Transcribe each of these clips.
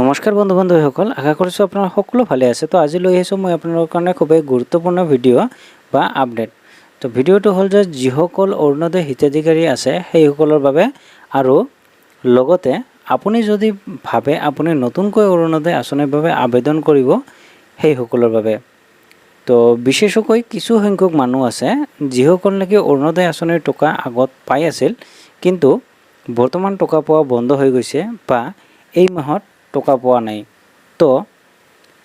নমস্কাৰ বন্ধু বান্ধৱীসকল, আশা কৰিছোঁ আপোনালোক সকলো ভালে আছে। তো আজি লৈ আহিছোঁ মই আপোনালোকৰ কাৰণে খুবেই গুৰুত্বপূৰ্ণ ভিডিঅ' বা আপডেট। তো ভিডিঅ'টো হ'ল যে যিসকল অৰুণোদয় হিতাধিকাৰী আছে, সেইসকলৰ বাবে আৰু লগতে আপুনি যদি ভাবে আপুনি নতুনকৈ অৰুণোদয় আঁচনিৰ বাবে আবেদন কৰিব, সেইসকলৰ বাবে। তো বিশেষকৈ কিছু সংখ্যক মানুহ আছে, যিসকল নেকি অৰুণোদয় আঁচনিৰ টকা আগত পাই আছিল, কিন্তু বৰ্তমান টকা পোৱা বন্ধ হৈ গৈছে বা এই মাহত টকা পোৱা নাই। তো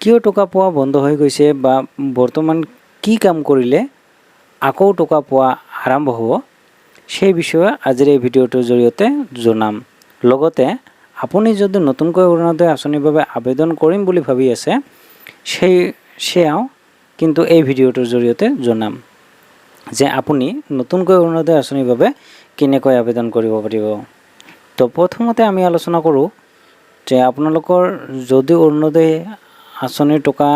কিয় টকা পোৱা বন্ধ হৈ গৈছে বা বৰ্তমান কি কাম কৰিলে আকৌ টকা পোৱা আৰম্ভ হ'ব, সেই বিষয়ে আজিৰ এই ভিডিঅ'টোৰ জৰিয়তে জনাম। লগতে আপুনি যদি নতুনকৈ অৰুণোদয় আঁচনিৰ বাবে আবেদন কৰিম বুলি ভাবি আছে, সেয়াও কিন্তু এই ভিডিঅ'টোৰ জৰিয়তে জনাম যে আপুনি নতুনকৈ অৰুণোদয় আঁচনিৰ বাবে কেনেকৈ আবেদন কৰিব পাৰিব। তো প্ৰথমতে আমি আলোচনা কৰোঁ যে আপোনালোকৰ যদি অৰুণোদয় আঁচনিৰ টকা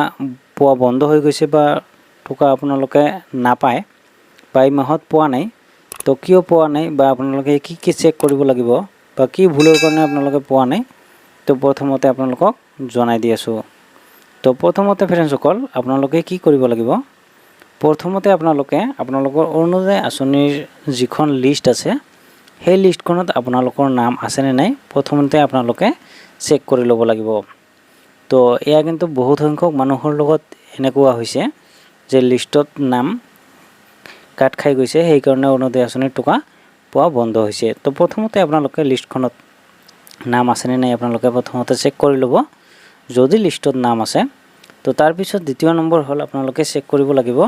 পোৱা বন্ধ হৈ গৈছে বা টকা আপোনালোকে নাপায় বা এই মাহত পোৱা নাই, তো কিয় পোৱা নাই বা আপোনালোকে কি কি চেক কৰিব লাগিব বা কি ভুলৰ কাৰণে আপোনালোকে পোৱা নাই, তো প্ৰথমতে আপোনালোকক জনাই দি আছোঁ। তো প্ৰথমতে ফ্ৰেণ্ডসকল, আপোনালোকে কি কৰিব লাগিব? প্ৰথমতে আপোনালোকে আপোনালোকৰ অৰুণোদয় আঁচনিৰ যিখন লিষ্ট আছে, সেই লিষ্টখনত আপোনালোকৰ নাম আছেনে নাই, প্ৰথমতে আপোনালোকে চেক কৰি ল'ব লাগিব। তো এয়া কিন্তু বহুত সংখ্যক মানুহৰ লগত এনেকুৱা হৈছে যে লিষ্টত নাম কাট খাই গৈছে, সেইকাৰণে অৰুণোদয় আঁচনিৰ টকা পোৱা বন্ধ হৈছে। তো প্ৰথমতে আপোনালোকে লিষ্টখনত নাম আছেনে নাই, আপোনালোকে প্ৰথমতে চেক কৰি ল'ব। যদি লিষ্টত নাম আছে, তো তাৰপিছত দ্বিতীয় নম্বৰ হ'ল আপোনালোকে চেক কৰিব লাগিব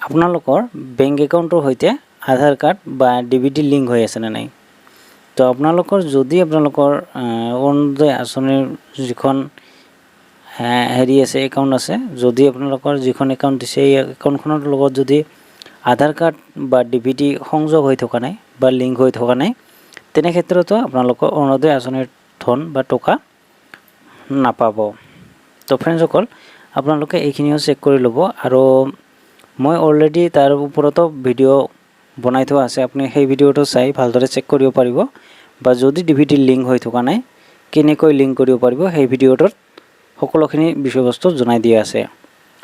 আপোনালোকৰ বেংক একাউণ্টৰ সৈতে আধাৰ কাৰ্ড বা ডিবিটি লিংক হৈ আছেনে নাই। তো আপোনালোকৰ যদি আপোনালোকৰ অৰুণোদয় আঁচনিৰ যিখন হেৰি আছে, একাউণ্ট আছে, যদি আপোনালোকৰ যিখন একাউণ্ট দিছে, এই একাউণ্টখনৰ লগত যদি আধাৰ কাৰ্ড বা ডিবিটি সংযোগ হৈ থকা নাই বা লিংক হৈ থকা নাই, তেনে ক্ষেত্ৰতো আপোনালোকৰ অৰুণোদয় আঁচনিৰ ধন বা টকা নাপাব। তো ফ্ৰেণ্ডসকল, আপোনালোকে এইখিনিও চেক কৰি ল'ব আৰু মই অলৰেডি তাৰ ওপৰতো ভিডিঅ' বনাই থোৱা আছে। আপুনি সেই ভিডিঅ'টো চাই ভালদৰে চেক কৰিব পাৰিব বা যদি ডিবিটি লিংক হৈ থকা নাই, কেনেকৈ লিংক কৰিব পাৰিব, সেই ভিডিঅ'টোত সকলোখিনি বিষয়বস্তু জনাই দিয়া আছে।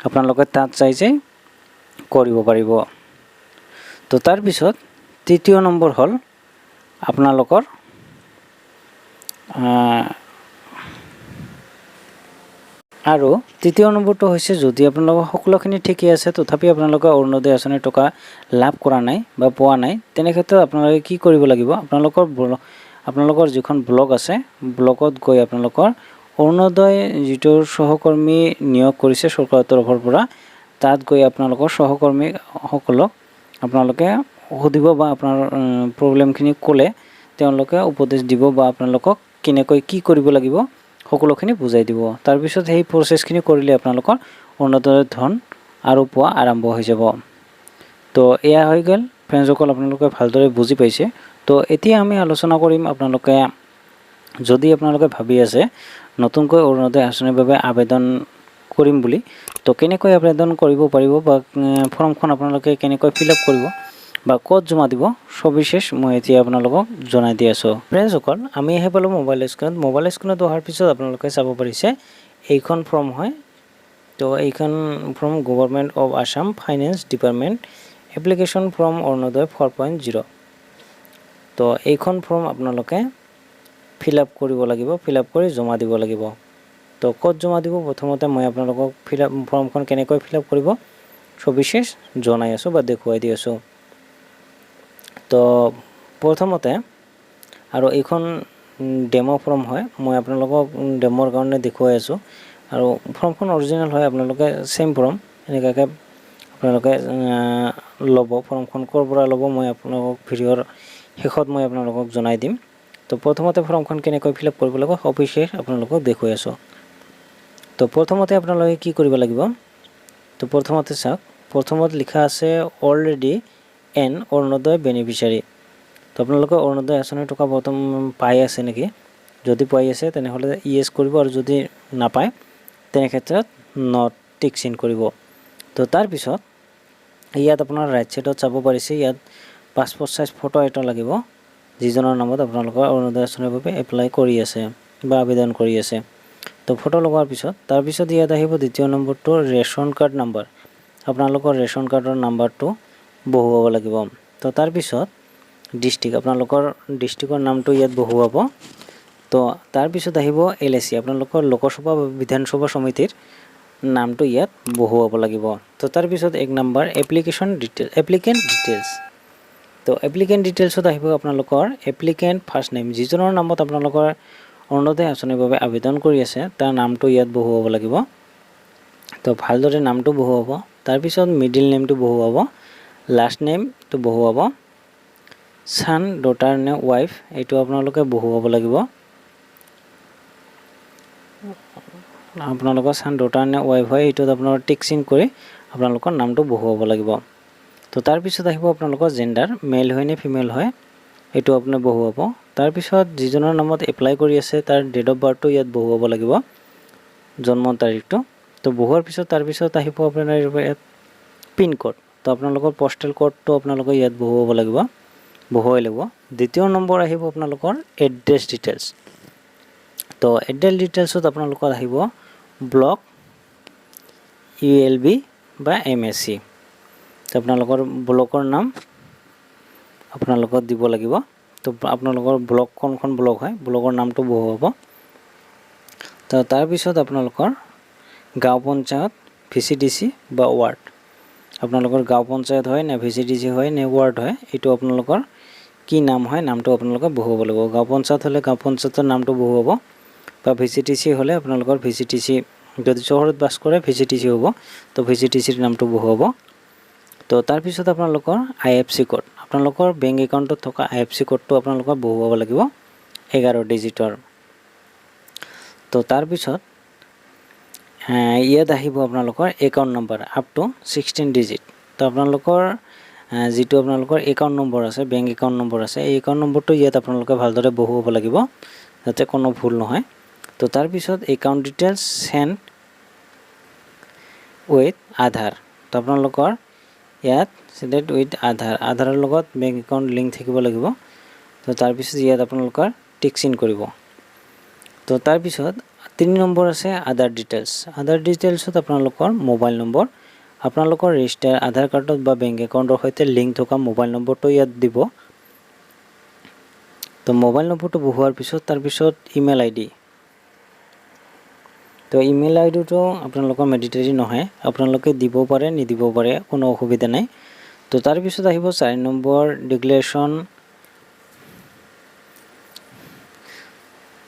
আপোনালোকে তাত চাই চাই কৰিব পাৰিব। তো তাৰপিছত তৃতীয় নম্বৰ হ'ল আপোনালোকৰ আৰু তৃতীয় নম্বৰটো হৈছে, যদি আপোনালোকৰ সকলোখিনি ঠিকেই আছে, তথাপি আপোনালোকে অৰুণোদয় আঁচনিৰ টকা লাভ কৰা নাই বা পোৱা নাই, তেনে ক্ষেত্ৰত আপোনালোকে কি কৰিব লাগিব? আপোনালোকৰ যিখন ব্লক আছে, ব্লকত গৈ আপোনালোকৰ অৰুণোদয় যিটো সহকৰ্মী নিয়োগ কৰিছে চৰকাৰৰ তৰফৰ পৰা, তাত গৈ আপোনালোকৰ সহকৰ্মীসকলক আপোনালোকে সুধিব বা আপোনাৰ প্ৰব্লেমখিনি ক'লে তেওঁলোকে উপদেশ দিব বা আপোনালোকক কেনেকৈ কি কৰিব লাগিব, সকলোখিনি বুজাই দিব। তাৰপিছত সেই প্ৰচেছখিনি কৰিলে আপোনালোকৰ অৰুণোদয়ৰ ধন আৰু পোৱা আৰম্ভ হৈ যাব। তো এয়া হৈ গ'ল ফ্ৰেণ্ডসকল, আপোনালোকে ভালদৰে বুজি পাইছে। তো এতিয়া আমি আলোচনা কৰিম, আপোনালোকে যদি আপোনালোকে ভাবি আছে নতুনকৈ অৰুণোদয় আঁচনিৰ বাবে আবেদন কৰিম বুলি, তো কেনেকৈ আবেদন কৰিব পাৰিব বা ফৰ্মখন আপোনালোকে কেনেকৈ ফিল আপ কৰিব বা ক'ত জমা দিব, সবিশেষ মই এতিয়া আপোনালোকক জনাই দি আছোঁ। ফ্ৰেণ্ডসকল, আমি আহি পালোঁ মোবাইল স্ক্ৰীণত। মোবাইল স্ক্ৰীণত অহাৰ পিছত আপোনালোকে চাব পাৰিছে, এইখন ফৰ্ম হয়। তো এইখন form Government of Assam, Finance Department, application form Orunodoi 4.0। তো এইখন ফৰ্ম আপোনালোকে ফিল আপ কৰিব লাগিব, ফিল আপ কৰি জমা দিব লাগিব। তো ক'ত জমা দিব? প্ৰথমতে মই আপোনালোকক ফিল আপ ফৰ্মখন কেনেকৈ ফিল আপ কৰিব, সবিশেষ জনাই আছোঁ বা দেখুৱাই দি আছোঁ। তো প্ৰথমতে আৰু এইখন ডেম' ফৰ্ম হয়, মই আপোনালোকক ডেম'ৰ কাৰণে দেখুৱাই আছোঁ আৰু ফৰ্মখন অৰিজিনেল হয়। আপোনালোকে ছেইম ফৰ্ম এনেকুৱাকৈ আপোনালোকে ল'ব। ফৰ্মখন ক'ৰ পৰা ল'ব, মই আপোনালোকক ভিডিঅ'ৰ শেষত মই আপোনালোকক জনাই দিম। তো প্ৰথমতে ফৰ্মখন কেনেকৈ ফিল আপ কৰিব লাগিব, সবিশেষ আপোনালোকক দেখুৱাই আছোঁ। তো প্ৰথমতে আপোনালোকে কি কৰিব লাগিব? তো প্ৰথমতে চাওক, প্ৰথমত লিখা আছে অলৰেডি এন অৰুণোদয় বেনিফিচিয়াৰী। তো আপোনালোকে অৰুণোদয় আঁচনিৰ টকা বৰ্তমান পাই আছে নেকি? যদি পাই আছে, তেনেহ'লে য়েছ কৰিব আৰু যদি নাপায়, তেনে ক্ষেত্ৰত not tick চিন কৰিব। তো তাৰপিছত ইয়াত আপোনাৰ ৰাইট ছাইডত চাব পাৰিছে, ইয়াত পাছপৰ্ট চাইজ ফটো এটা লাগিব, যিজনৰ নামত আপোনালোকৰ অৰুণোদয় আঁচনিৰ বাবে এপ্লাই কৰি আছে বা আবেদন কৰি আছে। তো ফটো লগোৱাৰ পিছত তাৰপিছত ইয়াত আহিব দ্বিতীয় নম্বৰটো ৰেচন কাৰ্ড নাম্বাৰ। আপোনালোকৰ ৰেচন কাৰ্ডৰ নাম্বাৰটো বহুৱাব লাগিব। তো তাৰপিছত ডিষ্ট্ৰিক্ট, আপোনালোকৰ ডিষ্ট্ৰিক্টৰ নামটো ইয়াত বহুৱাব। তো তাৰপিছত আহিব এলএচি, আপোনালোকৰ লোকসভা বা বিধানসভা সমিতিৰ নামটো ইয়াত বহুৱাব লাগিব। তো তাৰপিছত 1 number application detail, applicant details. তো এপ্লিকেণ্ট ডিটেইলছত আহিব আপোনালোকৰ এপ্লিকেণ্ট ফাৰ্ষ্ট নেম, যিজনৰ নামত আপোনালোকৰ অৰুণোদয় আঁচনিৰ বাবে আবেদন কৰি আছে তাৰ নামটো ইয়াত বহুৱাব লাগিব। তো ভালদৰে নামটো বহুৱাব। তাৰপিছত মিডিল নেমটো বহুৱাব, লাষ্ট নেমটো বহুৱাব, ছান, ডটাৰ নে ৱাইফ এইটো আপোনালোকে বহুৱাব লাগিব। আপোনালোকৰ ছান, ডটাৰ নে ৱাইফ হয় এইটোত আপোনালোকৰ টিক চিন কৰি আপোনালোকৰ নামটো বহুৱাব লাগিব। তো তাৰপিছত আহিব আপোনালোকৰ জেণ্ডাৰ, মেল হয় নে ফিমেল হয় এইটো আপুনি বহুৱাব। তাৰপিছত যিজনৰ নামত এপ্লাই কৰি আছে তাৰ ডেট অফ বাৰ্থটো ইয়াত বহুৱাব লাগিব, জন্ম তাৰিখটো। তো বহুৱাৰ পিছত তাৰপিছত আহিব আপোনাৰ ইয়াত পিনক'ড। তো আপোনালোকৰ পষ্টেল ক'ডটো আপোনালোকে ইয়াত বহুৱাব লাগিব, বহুৱাই ল'ব। দ্বিতীয় নম্বৰ আহিব আপোনালোকৰ এড্ৰেছ ডিটেইলছ। তো এড্ৰেছ ডিটেইলছত আপোনালোকৰ আহিব ব্লক, ইউএলবি বা এমএচি। তো আপোনালোকৰ ব্লকৰ নাম আপোনালোকৰ দিব লাগিব। তো আপোনালোকৰ ব্লক কোনখন ব্লক হয়, ব্লকৰ নামটো বহুৱাব। তো তাৰপিছত আপোনালোকৰ গাঁও পঞ্চায়ত, ভিচিডিচি বা ৱাৰ্ড, আপোনালোকৰ গাঁও পঞ্চায়ত হয় নে ভিচিডিচি হয় নে ৱাৰ্ড হয় এইটো আপোনালোকৰ কি নাম হয় নামটো আপোনালোকে বহুৱাব লাগিব। গাঁও পঞ্চায়ত হ'লে গাঁও পঞ্চায়তৰ নামটো বহুৱাব, বা ভিচিডিচি হ'লে আপোনালোকৰ ভিচিডিচি, যদি চহৰত বাস কৰে ভিচিডিচি হ'ব, তো ভিচিডিচিৰ নামটো বহুৱাব। তো তাৰপিছত আপোনালোকৰ আইএফচি ক'ড, আপোনালোকৰ বেংক একাউণ্টত থকা আইএফচি ক'ডটো আপোনালোকৰ বহুৱাব লাগিব 11 ডিজিটৰ। তো তাৰপিছত ইয়াত আহিব আপোনালোকৰ account number up to 16 digit. তো আপোনালোকৰ যিটো আপোনালোকৰ একাউণ্ট নম্বৰ আছে, বেংক একাউণ্ট নম্বৰ আছে, এই একাউণ্ট নম্বৰটো ইয়াত আপোনালোকে ভালদৰে বহুৱাব লাগিব যাতে কোনো ভুল নহয়। তো তাৰপিছত একাউণ্ট ডিটেইলছ চেণ্ড উইথ আধাৰ। তো আপোনালোকৰ ইয়াত চিলেক্ট উইথ আধাৰ, আধাৰৰ লগত বেংক একাউণ্ট লিংক থাকিব লাগিব। তো তাৰপিছত ইয়াত আপোনালোকৰ টিক চিন কৰিব। তো তাৰপিছত 3 নম্বৰ আছে আধাৰ ডিটেইলছ। আধাৰ ডিটেইলছত আপোনালোকৰ মোবাইল নম্বৰ, আপোনালোকৰ ৰেজিষ্টাৰ আধাৰ কাৰ্ডত বা বেংক একাউণ্টৰ সৈতে লিংক থকা মোবাইল নম্বৰটো ইয়াত দিব। তো মোবাইল নম্বৰটো বহুৱাৰ পিছত তাৰপিছত ইমেইল আইডি। তো ইমেইল আইডিটো আপোনালোকৰ মেণ্ডেটৰী নহয়, আপোনালোকে দিব পাৰে নিদিব পাৰে, কোনো অসুবিধা নাই। তো তাৰপিছত আহিব 4 নম্বৰ ডিক্লেৰেশ্যন।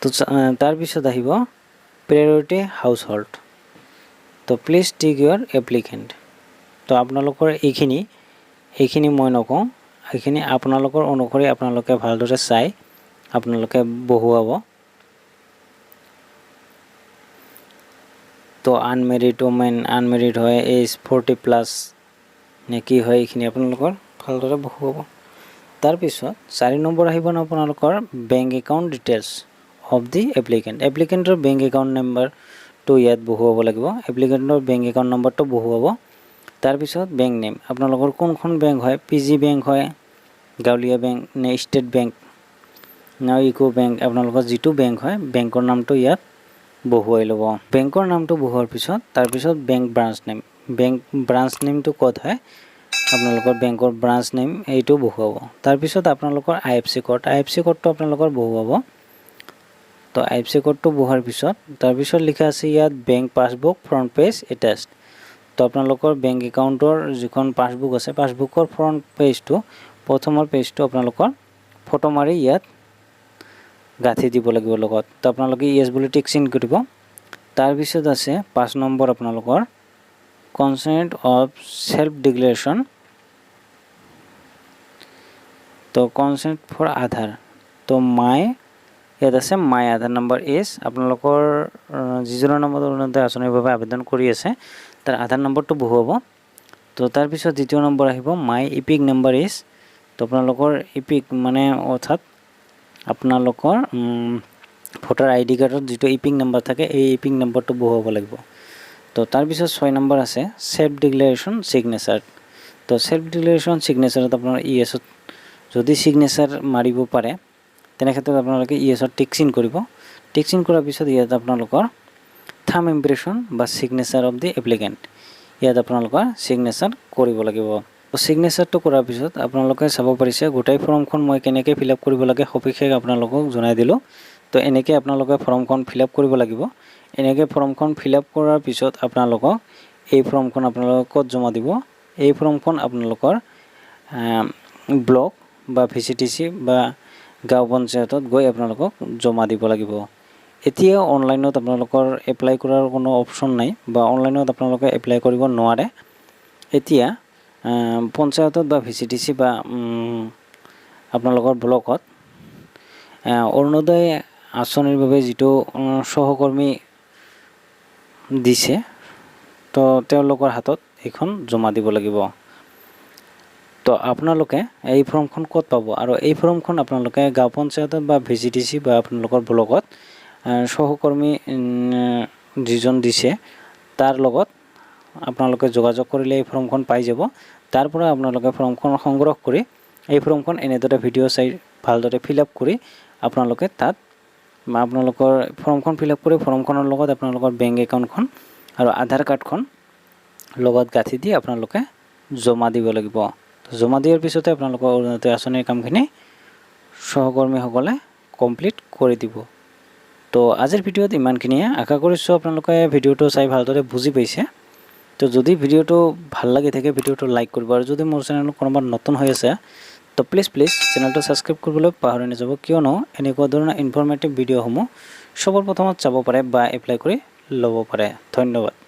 তো তাৰপিছত আহিব প্ৰায়ৰিটি হাউচ হোল্ড। তো প্লিজ টিক ইউৰ এপ্লিকেণ্ট। তো আপোনালোকৰ এইখিনি মই নকওঁ, এইখিনি আপোনালোকৰ অনুসৰি আপোনালোকে ভালদৰে চাই আপোনালোকে বহুৱাব। তো আনমেৰিড ওমেন, আনমেৰিড হয়, এজ 40+ নে কি হয় এইখিনি আপোনালোকৰ ভালদৰে বহুৱাব। তাৰপিছত 4 নম্বৰ আহিব আপোনালোকৰ bank account details of the applicant. এপ্লিকেণ্টৰ bank account নাম্বাৰটো ইয়াত বহুৱাব লাগিব, এপ্লিকেণ্টৰ বেংক একাউণ্ট নম্বৰটো বহুৱাব। তাৰপিছত বেংক নেম, আপোনালোকৰ কোনখন বেংক হয়, পি জি বেংক হয়, গাঁৱলীয়া বেংক নে ষ্টেট বেংক নে ইকো বেংক, আপোনালোকৰ যিটো বেংক হয় বেংকৰ নামটো ইয়াত বহুৱাই ল'ব। বেংকৰ নামটো বহুৱাৰ পিছত তাৰপিছত bank branch name, bank branch নেমটো ক'ত হয় আপোনালোকৰ বেংকৰ ব্ৰাঞ্চ নেম এইটো বহুৱাব। তাৰপিছত আপোনালোকৰ আইএফচি ক'ড, আইএফচি ক'ডটো আপোনালোকৰ বহুৱাব। তো আইএফচি ক'ডটো বহুৱাৰ পিছত তাৰপিছত লিখা আছে ইয়াত bank passbook front page attached. তো আপোনালোকৰ বেংক একাউণ্টৰ যিখন পাছবুক আছে পাছবুকৰ ফ্ৰণ্ট পেজটো, প্ৰথমৰ পেজটো আপোনালোকৰ ফটো মাৰি ইয়াত গাঁঠি দিব লাগিব লগত। তো আপোনালোকে ইয়েছ বুলি টিক চিন কৰিব। তাৰপিছত আছে 5 নম্বৰ আপোনালোকৰ কনচেণ্ট অফ চেল্ফ ডিক্লেৰেশ্যন। তো কনচেণ্ট ফৰ আধাৰ, তো মাই ইয়াত আছে মাই আধাৰ নম্বৰ is, আপোনালোকৰ যিজনৰ নামত অৰুণোদয় আঁচনিৰ বাবে আবেদন কৰি আছে তাৰ আধাৰ নম্বৰটো বহুৱাব। তো তাৰপিছত দ্বিতীয় নম্বৰ আহিব মাই ইপিক নম্বৰ is, তো আপোনালোকৰ ইপিক মানে অৰ্থাৎ আপোনালোকৰ ভোটাৰ আইডি কাৰ্ডত যিটো ইপিক নম্বৰ থাকে এই ইপিক নম্বৰটো বহুৱাব লাগিব। তো তাৰপিছত 6 নম্বৰ আছে চেল্ফ ডিক্লেৰেশ্যন ছিগনেচাৰ। তো চেল্ফ ডিক্লেৰেশ্যন ছিগনেচাৰত আপোনাৰ ই এছত যদি ছিগনেচাৰ মাৰিব পাৰে তেনে ক্ষেত্ৰত আপোনালোকে ই এছত টিক চিন কৰিব। টিক চিন কৰাৰ পিছত ইয়াত আপোনালোকৰ থাম ইম্প্ৰেশ্যন বা ছিগনেচাৰ অফ the applicant. ইয়াত আপোনালোকৰ ছিগনেচাৰ কৰিব লাগিব। ছিগনেচাৰটো কৰাৰ পিছত আপোনালোকে চাব পাৰিছে, গোটেই ফৰ্মখন মই কেনেকৈ ফিল আপ কৰিব লাগে সবিশেষ আপোনালোকক জনাই দিলোঁ। তো এনেকৈ আপোনালোকে ফৰ্মখন ফিল আপ কৰিব লাগিব। এনেকৈ ফৰ্মখন ফিল আপ কৰাৰ পিছত আপোনালোকক এই ফৰ্মখন আপোনালোকে ক'ত জমা দিব? এই ফৰ্মখন আপোনালোকৰ ব্লক বা ভিচিডিচি বা গাঁও পঞ্চায়তত গৈ আপোনালোকক জমা দিব লাগিব। এতিয়া অনলাইনত আপোনালোকৰ এপ্লাই কৰাৰ কোনো অপশ্যন নাই বা অনলাইনত আপোনালোকে এপ্লাই কৰিব নোৱাৰে। এতিয়া পঞ্চায়তত বা ভিচিডিচি বা আপোনালোকৰ ব্লকত অৰুণোদয় আঁচনিৰ বাবে যিটো সহকৰ্মী দিছে, তো তেওঁলোকৰ হাতত এইখন জমা দিব লাগিব। তো আপোনালোকে এই ফৰ্মখন ক'ত পাব আৰু এই ফৰ্মখন আপোনালোকে গাঁও পঞ্চায়তত বা ভিচিডিচি বা আপোনালোকৰ ব্লকত সহকৰ্মী যিজন দিছে, তাৰ লগত আপোনালোকে যোগাযোগ কৰিলে এই ফৰ্মখন পাই যাব। তাৰ পৰা আপোনালোকে ফৰ্মখন সংগ্ৰহ কৰি এই ফৰ্মখন এনেদৰে ভিডিঅ' চাই ভালদৰে ফিল আপ কৰি আপোনালোকে তাত আপোনালোকৰ ফৰ্মখন ফিল আপ কৰি ফৰ্মখনৰ লগত আপোনালোকৰ বেংক একাউণ্টখন আৰু আধাৰ কাৰ্ডখন লগত গাঁঠি দি আপোনালোকে জমা দিব লাগিব। জমা দিয়াৰ পিছতে আপোনালোকৰ অৰুণোদয় আঁচনিৰ কামখিনি সহকৰ্মীসকলে কমপ্লিট কৰি দিব। তো আজিৰ ভিডিঅ'ত ইমানখিনিয়ে। আশা কৰিছোঁ আপোনালোকে ভিডিঅ'টো চাই ভালদৰে বুজি পাইছে। তো যদি ভিডিঅ'টো ভাল লাগি থাকে, ভিডিঅ'টো লাইক কৰিব আৰু যদি মোৰ চেনেলত কোনোবা নতুন হৈ আছে, তো প্লিজ প্লিজ চেনেলটো ছাবস্ক্ৰাইব কৰিবলৈ পাহৰি নাযাব, কিয়নো এনেকুৱা ধৰণৰ ইনফৰ্মেটিভ ভিডিঅ'সমূহ সবৰ প্ৰথমত চাব পাৰে বা এপ্লাই কৰি ল'ব পাৰে। ধন্যবাদ।